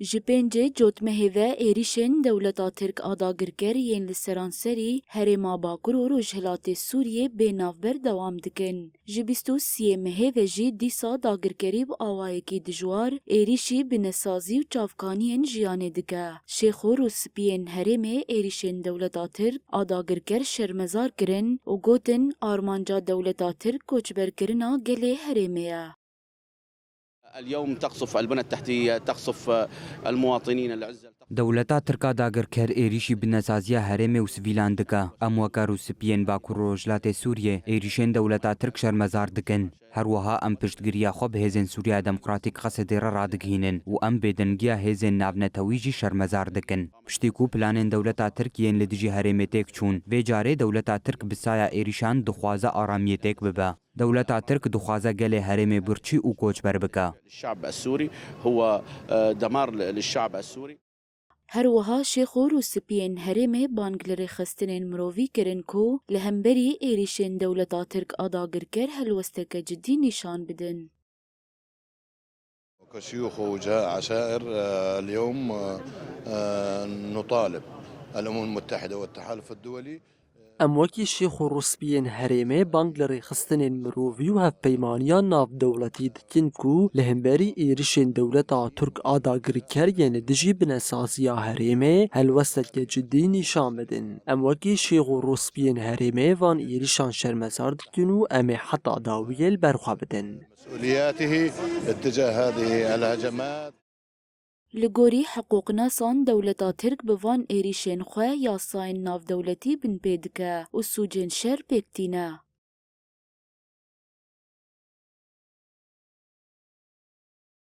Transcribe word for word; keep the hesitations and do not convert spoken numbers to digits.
Ji pêncê Cotmehê ve êrîşên dewleta Tirk a dagirker yên li seranserî herêma Bakur û Rojhilatê Sûriyê bê navber dewam dikin. Ji bîst û siyê mehê ve jî dîsa dagirkerî bi awayekî dijwar êrîşî bi nesazî û çavkaniyên jiyanê dike. Şêxor û spiyên herêmê êrîşên dewleta Tirk a dagirker şermezar kirin û gotin, armanca dewleta Tirk koçberkirina gelê herêmê ye. اليوم تقصف البنى التحتية، تقصف المواطنين العزل. Dewleta Tirk a dagirker êrîşî bi nesaziya herêmê û sivîlan dike. Em weke rûspiyên Bakur û Rojhilatê Sûriyê êrîşên dewleta Tirk şermezar dikin. Her wiha em piştgiriya xwe bi hêzên Sûriya Demokratîk, Qesedê re radigihînin û em bêdengiya hêzên navnetewî jî şermezar dikin. Piştî ku planên dewleta Tirk yên li dijî herêmê têk çûn, vê carê dewleta Tirk bi saya êrîşan dixwaze aramiyê têk bibe. Dewleta Tirk dixwaze gelê herêmê birçî û koçber bike. الشعب السوري هو، آه، دمار للشعب السوري. Her wiha Şêxor û spiyên herêmê bang li rêxistinên mirovî kirin ku li hemberî êrîşên dewleta Tirk a dagirker helwesteke cidî nîşan bidin. كشيوخ وجهاء عشائر، آه، اليوم، آه، آه، نطالب الأمم المتحدة والتحالف الدولي. Em wekî şêx û rûspiyên herêmê bang li rêxistinên mirovî û hevpeymaniya navdewletî dikin ku li hemberî êrişên dewleta Tirk a dagirker yên li dijî binesaziya herêmê helwesteke cidî nîşan bidin. Em wekî şêx û rûspiyên herêmê van êrişan şermezar dikin û em ê heta dawiyê li ber xwe bidin. مسؤولياته اتجاه هذه الهجمات. Li gorî hiqûqnasan, dewleta Tirk bi van êrîşên xwe yasayên navdewletî binpê dike û sûcên şer pêk tîne.